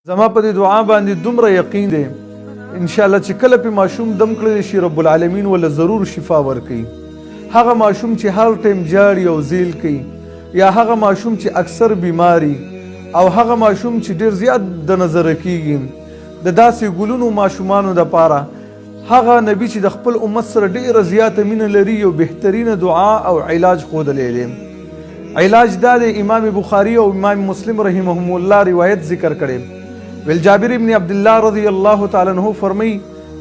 زما په دې دعا باندې دومره یقین دی ان شاء الله چې کله په ماشوم دم کړل شي، رب العالمین ولا ضرور شفا ورکړي. هغه ماشوم چې هر ټایم جاړي او زیل کوي، یا هغه ماشوم چې اکثر بیماری، او هغه ماشوم چې ډیر زیات د نظر کیږي، د داسې ګلونو ماشومانو د پاره هغه نبی چې د خپل امت سره ډیره زیاته مینه لري، یو بهترینه دعا او علاج ښودلی دی. علاج دا دی، امام بخاری او امام مسلم رحمهم الله روایت ذکر کړي. ویل جابر ابن عبد الله رضی الله تعالی عنہ فرمایي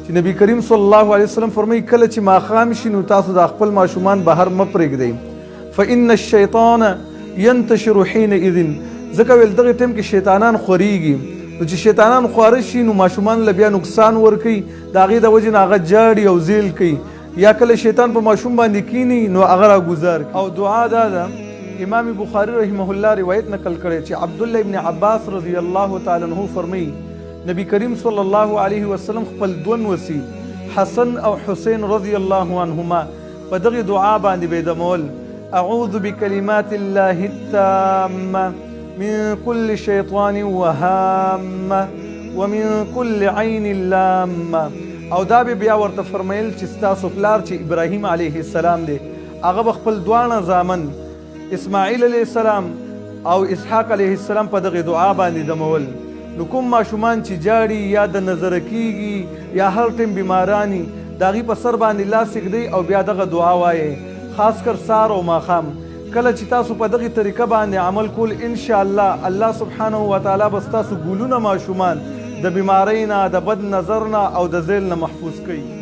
چې نبی کریم صلی الله علیه وسلم فرمایي، کله چې ماښام شي نو تاسو د خپل ماشومان بهر مه پرېږدئ، فإن الشیطان ينتشر حينئذ. ځکه ویل دغه ټیم کې شیطانان خوريږي، نو چې شیطانان خواره شي نو ماشومان له بیا نقصان ورکوي. د هغې د وجې نه هغه جاړي او زیل کوي، یا کله شیطان په ماشوم باندې کینی نو هغه را ګزار. او دعا دا ده، امام بخاری رحمه الله روایت نقل کړی چې عبد الله ابن عباس رضی الله تعالی عنہ فرمایي، نبی کریم صلی الله علیه وسلم خپل دوه نوسي حسن او حسین رضی الله عنهما په دغه دعا باندې به دمول: اعوذ بکلمات الله التامه من كل شیطان وهامه ومن كل عین لامه. او دا به بیا ورته فرمایل چې ستاسو پلار چې ابراهیم علیه السلام دی، هغه به خپل دواړه زامن اسماعیل علیه السلام او اسحاق علیه السلام په دغه دعا باندې دمول. نو کوم ماشومان چې جاړي یا د نظر کیږي یا هر ټیم بیمارانی، د هغې په سر باندې لاس ږدئ او بیا دغه دعا وایئ، خاص کر سار او ماښام. کله چې تاسو په دغه طریقه باندې عمل کول، ان شاء الله الله سبحانه و تعالی به ستاسو ګلونه ماشومان د بیمارۍ نه، د بد نظر نه او د ذیل نه محفوظ کړي.